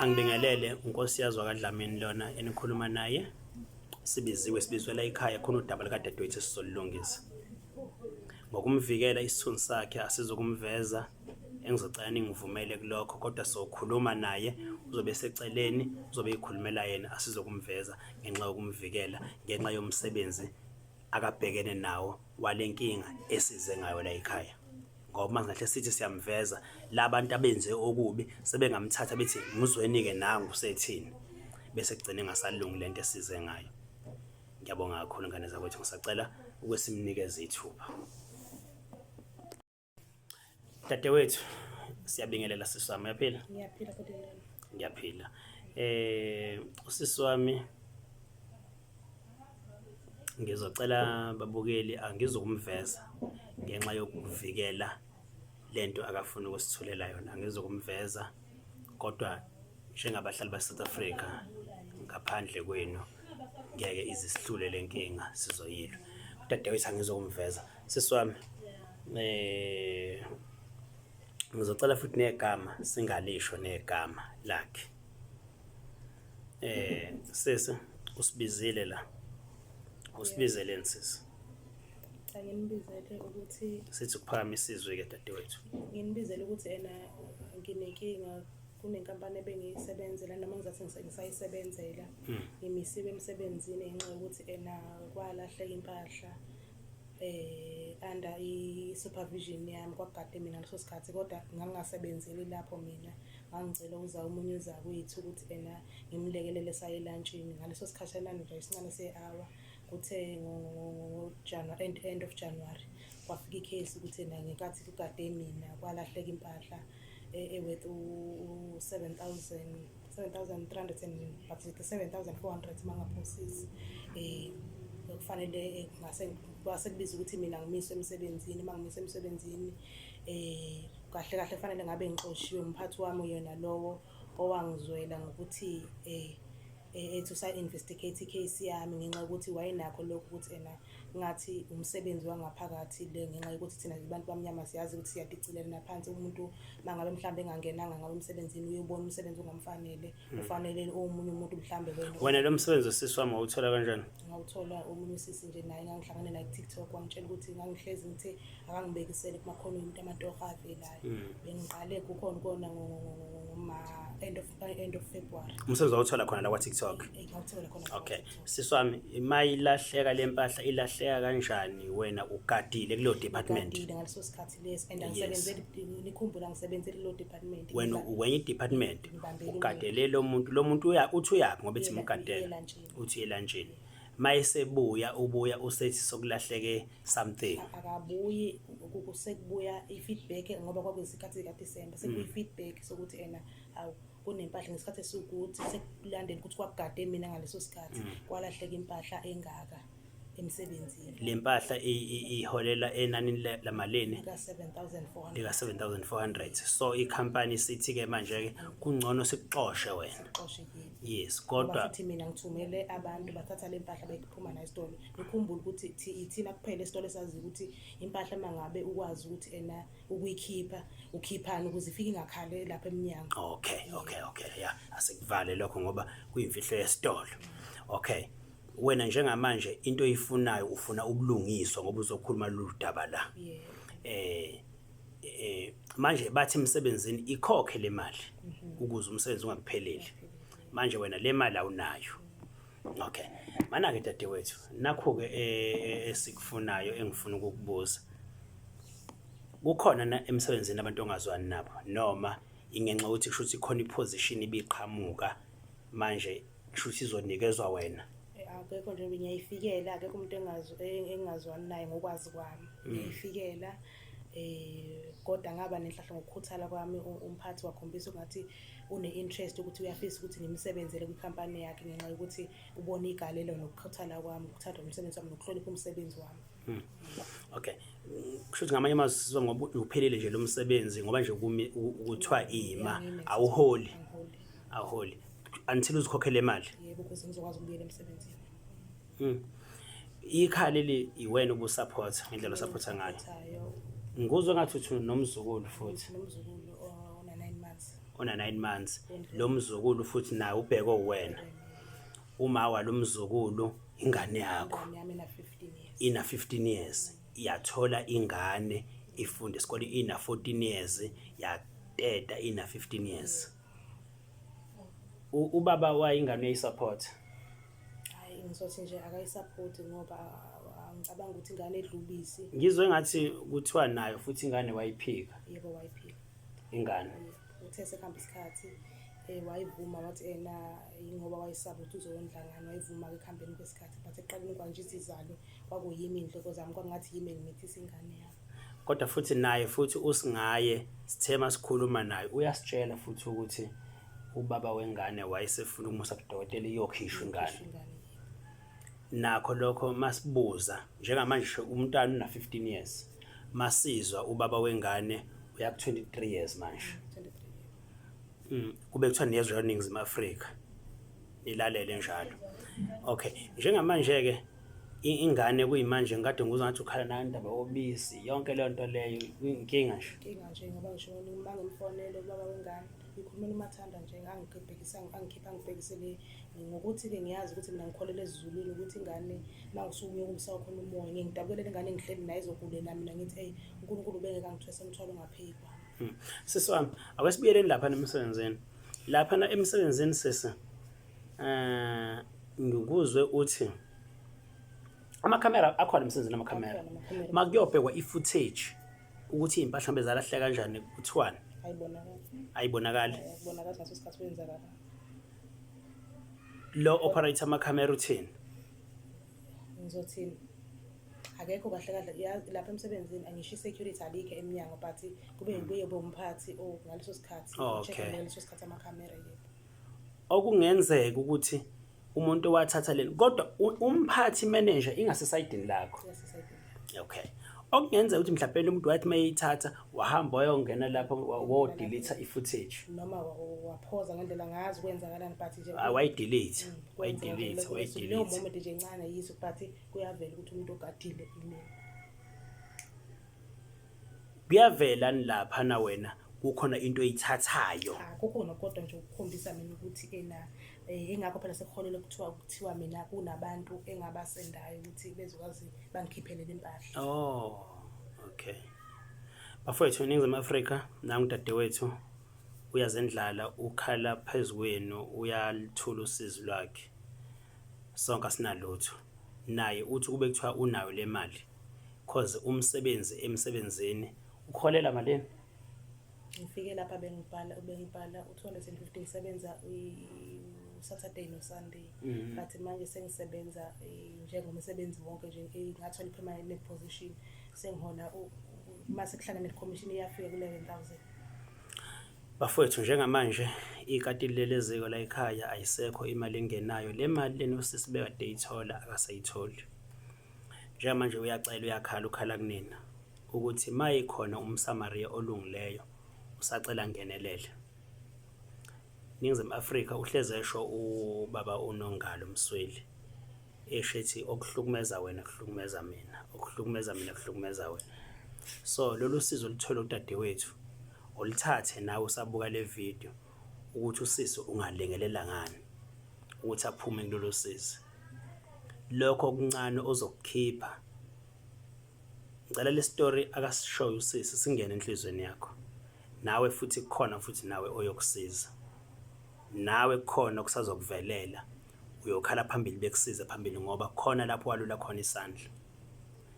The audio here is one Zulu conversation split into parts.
Angibingelele uNkosiyazi wakaDlamini lona enikhuluma naye. Sibiziwe sibizwela ikhaya khona udaba likadadewethu esizolulungisa. Ngokumvikela isithunzi sakhe asizukumveza engizocela ningivumele kulokho kodwa sokhuluma naye uzobe eseceleni uzobe eyikhulumela yena asizokumveza ngenxa yokumvikela ngenxa yomsebenzi akabhekene nawo walenkinga esize ngayo la ekhaya. Ngoba uma singahle sithi siyamveza labantu abenze okubi sebengamthatha bethi muzweni-ke nangu sethini bese kugcina engasalungi lento esize ngayo. Ngiyabonga kakhulu ngane zakwethu ngisacela ukuba simnikeze ithuba. Dadewethu siyabingelela sisi wami uyaphila? Ngiyaphila kodwa njani? Ngiyaphila. Usisi wami ngizocela babukeli angizukumveza ngenxa yokuvikela lento akafuna ukusithulela yona angizukumveza kodwa njengabahlali base-South Africa ngaphandle kwenu ngeke ize isihlule le nkinga sizoyilwa. Udadewethu angizukumveza. Sisi wami ngizocela futhi negama singalisho negama lakhe. Sisi usibizile la. Usibizeleni sisi? Cha nginibizele ukuthi Sithi ukuphakamisa izwi ke dadewethu. Nginibizele ukuthi ena nginenkinga kunenkampani ebengiyisebenzela noma ngizathi ngisayisebenzela. Ngimisiwe emsebenzini ngenxa yokuthi ena kwalahleka impahla under i-supervision yami kwakugade mina ngaleso sikhathi kodwa ngangingasebenzeli lapho mina. Ngangicela ukuza omunye uzakwethu ukuthi ena ngimlekelele saye elantshini ngaleso sikhashanana nje esincane se-hour. Kuthe ngo-January, end of January kwafika ikhesi ukuthi ena ngenkathi kugade mina kwalahleka impahla e-worth u-7 thousand, 7,300 and but 7,400 uma ngingaphosisi. Kufanele ngase kwase kubiza ukuthi mina ngimiswe emsebenzini, uma ngimiswe emsebenzini kahle kahle kufanele ngabe ngixoshiwe umphathi wami yena lowo owangizwela ngokuthi ethi usa-investigate i-case yami ngenxa yokuthi wayenakho lokhu ukuthi ena ngathi umsebenzi wangaphakathi le ngenxa yokuthi thina abantu bamnyama siyazi ukuthi siyadicilela naphansi umuntu mangabe mhlawumbe engangenanga ngabe emsebenzini uyobona umsebenzi ongamfanele ufanele omunye umuntu mhlawumbe wena. Wena lo msebenzi usisi wami wawuthola kanjani? Ngawuthola omunye usisi nje naye ngangihlangane naye ku-TikTok wangitshela ukuthi ngangihlezi ngithe akangibekisele kumakhono umuntu amatoho avelayo. Bengiqale kukhona kona ngoma end of February. Umsebenzi wawuthola khona la kwa-TikTok? Ngawuthola khona la kwa-TikTok. Sisi wami mayilahleka le mpahla ilahleka kanjani wena ugadile kuleyo department? Ngigadile ngaleso sikhathi lesi and angisebenzeli nikhumbule angisebenzeli kuleyo department. Wena ukwenye i-department Ngibambele ugadele lo muntu lo muntu uya uthi uyaphi ngoba ethi Uyela- mugadele uyelantshini. uthi elantshini mayesebuya ubuya usethi sokulahleke something. Akabuyi sekubuya i-feedback ngoba kwakuyisikhathi sikaDisemba sekubuya i-feedback sokuthi ena awu kunempahla ngesikhathi esiwukuthi sekulandela ukuthi kwakugade mina ngaleso sikhathi kwalahleka impahla engaka emsebenzini. Le mpahla iholela enanini lamalini? Lika-7,400. Lika 7,400. So ikhampani sithi ke manje ke kungcono sikuxoshe wena. Sikuxoshe kimi. Yes, Ngoba kodwa futhi mina ngithumele abantu bathatha le mpahla bephuma nayo esitolo. Nikhumbule ukuthi ithina kuphela esitolo esaziyo ukuthi impahla uma ngabe ukwazi ukuthi ena ukuyikhipha ukhiphani ukuze ifike ingakhali lapha emnyango. Okay, yeah, asikuvale lokho ngoba kuyimfihlo yesitolo. Okay. Wena njengamanje into oyifunayo ufuna ubulungiswa ngoba uzokhuluma lolu daba la. Yebo. Manje bathi emsebenzini ikhokhe le mali ukuze umsebenzi ungakupheleli. Manje wena le mali awunayo. Okay. Mana ke dadewethu, nakho ke esikufunayo engifuna ukukubuza. Kukhona na emsebenzini abantu ongazwani nabo noma ingenxa yokuthi kusho ukuthi khona iposition ibiqhamuka manje kusho ukuthi izonikezwa wena? Akekho nje ngiyayifikela akekho umuntu engingazwani naye ngokwazi kwami. Ngiyayifikela kodwa ngaba nenhlahla ngokukhuthala kwami umphathi wakhombisa ungathi une-interest ukuthi uyafisa ukuthi ngimsebenzele kwikhampani yakhe ngenxa yokuthi ubone igalelo nokukhuthala kwami, ukuthanda umsebenzi wami nokuhlonipha umsebenzi wami. Okay. Kusho ukuthi ngamanye amazwi siswa ngoba uphelile nje lo msebenzi ngoba nje kumi kuthiwa ima awuholi. Angiholi. Awuholi. Until uzikhokhele imali. Yebo, ukuze ngizokwazi ukubuyela emsebenzini. Ikhaya leli iwena ubusupport ngendlela osupporta ngayo. Supportayo. Ngikuzwe ngathi uthi nomzukulu futhi. Nomzukulu ona 9 months. Ona 9 months. Lo mzukulu futhi naye ubheke uwena. Uma walo mzukulu ingane yakho. Ingane yami ina 15 years. Ina 15 years. Yathola ingane ifunda isikole ina 14 years yateta ina 15 years. Ubaba wayingane uyayisupport? Hayi ngizothi nje akayisupport ngoba angicabanga ukuthi ingane edla ubisi. Ngizwe ngathi kuthiwa nayo futhi ingane wayiphika. Yebo wayiphika. Ingane. Uthe sekuhamba isikhathi wayivuma wathi ena ingoba wayesaba ukuthi uzoyondla ngani wayivuma-ke ekuhambeni kwesikhathi but ekuqaleni kwanje izizalo kwakuyimi iy'nhloko zami kwakungathi yimi engimithisa ingane yami. Kodwa futhi naye futhi usingaye sithe masikhuluma naye uyasitshela futhi ukuthi ubaba wengane wayesefuna ukumusa kudokotela iyokhishwa ingane. Nakho lokho masibuza njengamanje umntwana una 15 years masizwa ubaba wengane uya ku 23 years manje. Kube kuthiwa niyezwa eNingizimu Afrika nilalele njalo. Okay, njengamanje ke ingane kuyimanje ngikade ngikuzwa ngathi ukhala nandaba wobisi yonke leyo nto leyo inkinga nje. Inkinga nje ngoba ngisho uma ngimfonele ubaba wengane ngikhulumela umathanda nje ngangibhekisa angikhipha angibhekisele ngokuthi-ke ngiyazi ukuthi mina ngikholelwa esizulwini ukuthi ingane uma ngisuke ukumsa khona umoya ngiye ngidabukele ingane engihleli nayo izogulela mina ngithi eyi uNkulunkulu ubengeke angithwese umthwalo ongaphezu kwami. Sisi wami, ake sibuyeleni lapha emsebenzini. Lapha emsebenzini sisi, ngikuzwe uthi amakhamera akhona emsebenzini amakhamera. Makuyobhekwa i-footage ukuthi iy'mpahla mbe zalahleka kanjani kuthiwani? Ayibonakali. Ayibonakali. Ayibonakali ngaso sikhathi kwenzakala. Lo operator amakhamera uthini? Ngizothini? Akekho kahle kahle lapha emsebenzini angisho i-security alikho emnyango but kube kuye umphathi o ngaleso sikhathi Okay. ngaleso sikhathi amakhamera yebo. Okungenzeka ukuthi umuntu owathatha leli kodwa umphathi manager ingasesayidini lakho. Okay. Okungenzeka ukuthi mhlawumbe umuntu wathi mayithatha wahamba wayongena lapho wo delete i-footage. Noma waphoza ngendlela ngazi kwenzakalani but nje wayi delete, wayi delete, wayi delete. Leyo moment nje encane yiso but kuyavela ukuthi umuntu ogadile imina. Kuyavela lapha na wena kukhona into oyithathayo. Cha kukhona kodwa nje ukukhombisa mina ukuthi ena ingakho phela sekuholele kuthiwa mina kunabantu engabasendayo ukuthi bezokwazi bangikhiphelele impahla. Oh, okay. Bafowethu eNingizimu Afrika nangu dadewethu uyazendlala ukhala phezu kwenu uyalithula usizi lwakhe. Sonke asinalutho. Naye uthi kube kuthiwa unayo le mali cause umsebenzi emsebenzini uholela malini? Ngifike lapha bengibhala u-250 ngisebenza u-Saturday no-Sunday. But manje sengisebenza njengomsebenzi wonke nje ngathola i-permanent position sengihola mase kuhlangene ne-commission iyafika ku-11,000. Bafowethu njengamanje ikati lilele eziko la ekhaya ayisekho imali engenayo. Le mali lena usisi bekade eyithola akasayitholi. Njengamanje uyacela uyakhala ukhala kunina ukuthi mayikhona umSamariya olungileyo usacela ngenelele. Ningizimu Afrika uhleze esho ubaba uNongalo Msweli esho ethi okuhlukumeza wena kuhlukumeza mina, okuhlukumeza mina kuhlukumeza wena. So lolu sizo oluthole udadewethu olithathe nawe usabuka le video ukuthi usisi ungalengelela ngani ukuthi aphume kulolu sizi. Lokho okuncane ozokukhipha ngicela le story akasishoyo usisi singene enhlizweni yakho. Nawe futhi kukhona futhi nawe oyokusiza. Nawe kukhona okusazokuvelela uyokhala phambili bekusize phambili ngoba khona lapho walula khona isandla.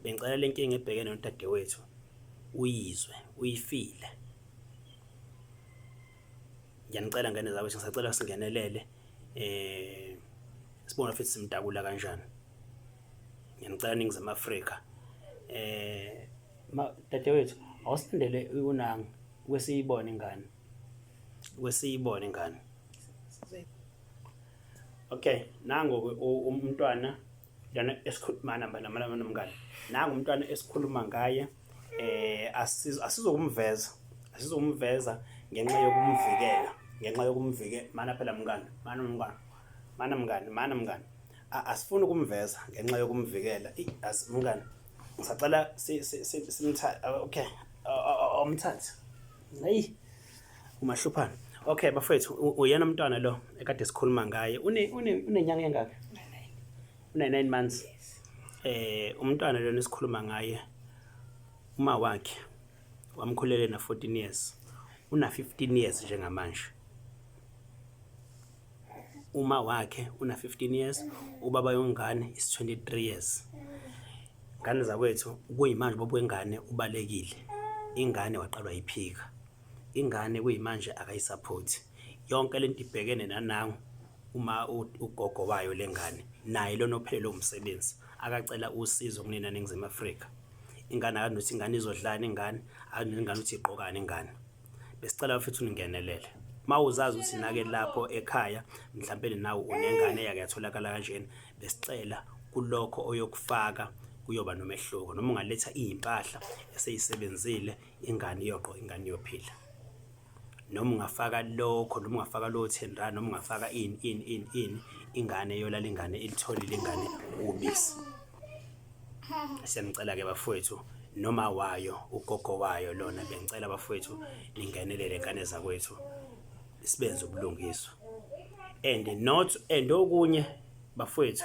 Bengicela le nkinga ebhekene nodadewethu uyizwe uyifile. Ngiyanicela ngane zakwethu ngisacela singenelele sibone futhi simtakula kanjani. Ngiyanicela Ningizimu Afrika. Dadewethu awusendele unanga kwesiyibone ingane. Kwesiyibone ingane. Okay, nangu ke umntwana lana esikhuluma namba nama nomngane. Nangu umntwana esikhuluma ngaye asizokumveza. Asizokumveza ngenxa yokumvikela, ngenxa yokumvikela. Mana phela mngane, mana mngane. Mana mngane, mana mngane. Asifuni ukumveza ngenxa yokumvikela. Mngane. Ngisacela simthathe. Okay. Awumthathe. Hey. Umahluphana. Okay bafethu, uyena umntwana lo ekade sikhuluma ngaye. Une une unenyanga engaka? Une 9 months. Umntwana lona esikhuluma ngaye uma wakhe wamkhulele na 14 years. Una 15 years njengamanje. Uma wakhe una 15 years, ubaba yongane is 23 years. Ngane zakwethu, kuyimanje ubaba wengane ubalekile. Ingane waqalwa yiphika. Ingane kuyimanje akayisaphothi. Yonke lento ibhekene nanangu uma ugogo wayo lengane naye lona ophelelwe umsebenzi akacela usizo kunina Ningizimu Afrika. Ingane akazi nokuthi ingane izodlani, ingane akazi ingane ukuthi igqokani ingane. Besicela futhi uningenelele. Uma uzazi ukuthi nake lapho ekhaya mhlawumbe nawe unengane eyake yatholakala kanjena, besicela kulokho oyokufaka kuyoba nomehluko, noma ungaletha iy'mpahla eseyisebenzile ingane iyogqoka, ingane iyophila. Noma ungafaka lokho, noma ungafaka lowo 10 rand, noma ungafaka ini ini ini ini, ingane iyolala, ingane ilitholile ingane ubisi. Siyanicela-ke bafowethu, noma wayo ugogo wayo lona, bengicela bafowethu ningenelele ngane zakwethu, sibenze ubulungiswa. And not and okunye bafowethu,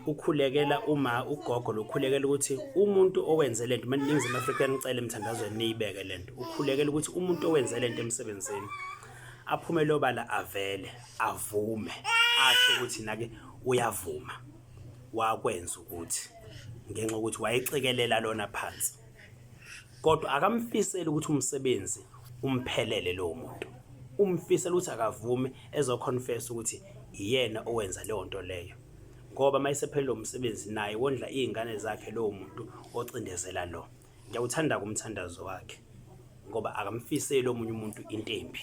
ukhulekela uma ugogo lokhulekela ukuthi umuntu owenze lento, manje Ningizimu Afrika ngicela emthandazweni niyibeke lento, ukhulekela ukuthi umuntu owenze lento emsebenzini aphume lobala, avele avume, asho ukuthi nake uyavuma wakwenza ukuthi ngenxa yokuthi wayecikelela lona phansi, kodwa akamfiseli ukuthi umsebenzi umphelele lowo muntu, umfisela ukuthi akavume ezoconfess ukuthi iyena owenza leyo nto leyo, ngoba uma esephelele umsebenzi naye wondla iy'ngane zakhe lowo muntu ocindezela lo. Ngiyawuthanda-ke umthandazo wakhe ngoba akamfiseli omunye umuntu into embi.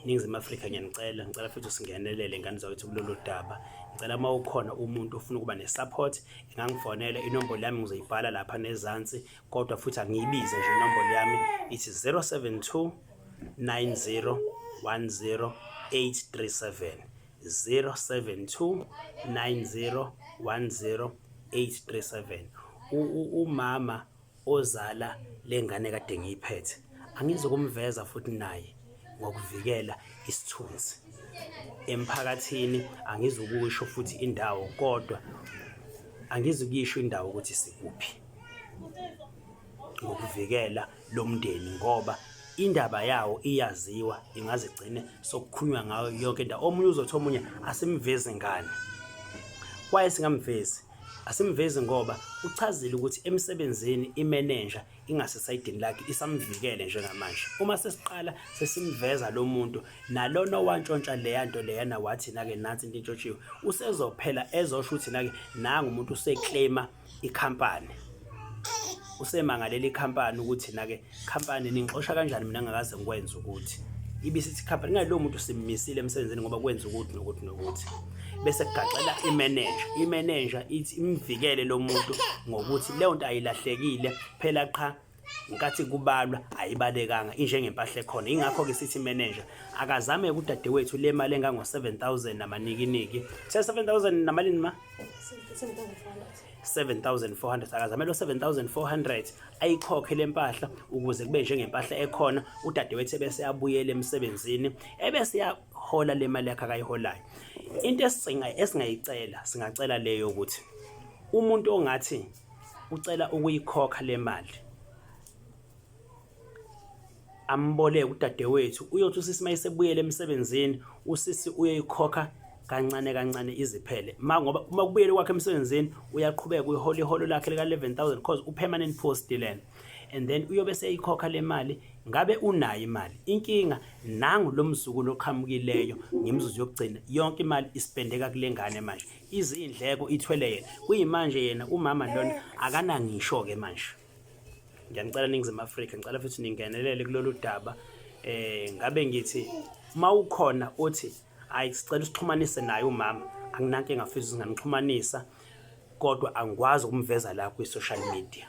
Ningizimu Afrika ngiyanicela, ngicela futhi usingenelele ngane zakwethu kulolu daba. Ngicela uma ukhona umuntu ofuna ukuba ne-support engangifonela, inombolo yami ngizoyibhala lapha nezansi, kodwa futhi angiyibize nje inombolo yami ithi 072 90 10 837, 072 90 10 837. Umama ozala lengane kade ngiyiphethe angizukumveza futhi naye ngokuvikela isithunzi emphakathini, angizukusho futhi indawo, kodwa angizukuyisho indawo ukuthi sikuphi ngokuvikela lo mndeni, ngoba indaba yawo iyaziwa, ingaze igcine sokukhulunywa ngayo yonke indawo. Omunye uzothi omunye asimvezi ngane, kwaye singamvezi, asimvezi ngoba uchazile ukuthi emsebenzini imenenja ingasesayidini lakhe isamvikele njengamanje. Uma sesiqala sesimveza lo muntu nalona owantshontsha leya nto leyana, wathi nake nansi into intshontshiwe, usezophela ezosho ukuthi nake nangu umuntu useclaima ikhampani, usemangalela ikhampani ukuthi nake khampani ningixosha kanjani mina ngakaze ngikwenze ukuthi ibisithi khampani ngalowo muntu simmisile emsebenzini ngoba kwenza ukuthi nokuthi nokuthi, bese kugaxela imanager, imanager ithi imvikele lo muntu ngokuthi leyo nto ayilahlekile phela, qha nkathi kubalwa ayibalekanga injengempahla ekhona. Ingakho-ke sithi manager akazame kudadewethu le mali engango-7000 namanikiniki, se-7000 namalini ma? 7400. Akazame lo 7400 ayikhokhe le mpahla ukuze kube njengempahla ekhona, udadewethu ebese abuyele emsebenzini, ebese yahola le mali yakhe akayiholayo. Into esingayicela, singacela leyo ukuthi umuntu ongathi ucela ukuyikhokha le mali amboleke udadewethu, uyothi usisi mayesebuyele emsebenzini, usisi uyoyikhokha kancane kancane iziphele ma, ngoba uma kubuyele kwakhe emsebenzini uyaqhubeka uyihola iholo lakhe lika 11000 because u-permanent post lena, and then uyobe seyikhokha le mali ngabe unayo imali. Inkinga nangu lo mzukulu oqhamukileyo ngemizuzu yokugcina, yonke imali isipendeka kule ngane manje, izindleko ithwele yena, kuyimanje yena umama lona akanangisho ke manje. Ngiyanicela Ningizimu Afrika, ngicela futhi ningenelele kulolu daba. Ngabe ngithi uma ukhona uthi hayi sicela usixhumanise naye umama, anginankinga futhi singamxhumanisa, kodwa angikwazi ukumveza la kwi-social media.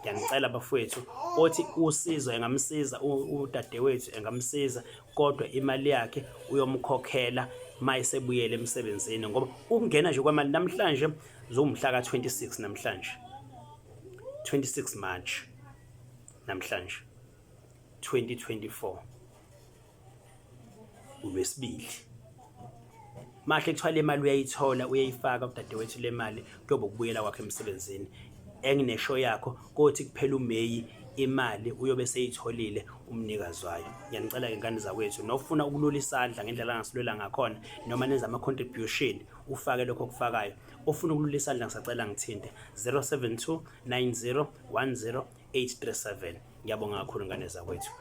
Ngiyanicela bafowethu, othi usizo engamsiza udadewethu, engamsiza, kodwa imali yakhe uyomkhokhela mayesebuyele emsebenzini, ngoba ukungena nje kwemali namhlanje ziwumhla ka-26, namhlanje 26 March namhlanje. 2024 uLwesibili. Mahle kuthiwa le mali uyayithola uyayifaka udadewethu le mali kuyobe ukubuyela kwakhe emsebenzini. Enginesho yakho kothi kuphela uMeyi imali uyobe seyitholile umnikazi wayo. Ngiyanicela-ke ngane zakwethu nofuna ukulula isandla ngendlela angasilwela ngakhona noma nenze ama-contribution ufake lokho okufakayo. Ofuna ukulula isandla ngisacela ngithinte 072 90 10 837. Ngiyabonga kakhulu ngane zakwethu.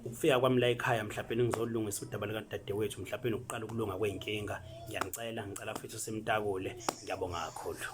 Ukufika kwami la ekhaya mhlawumbe ngizolungisa udaba likadadewethu mhlawumbe ukuqala ukulunga kwey'nkinga. Ngiyanicela, ngicela futhi simtakule. Ngiyabonga kakhulu.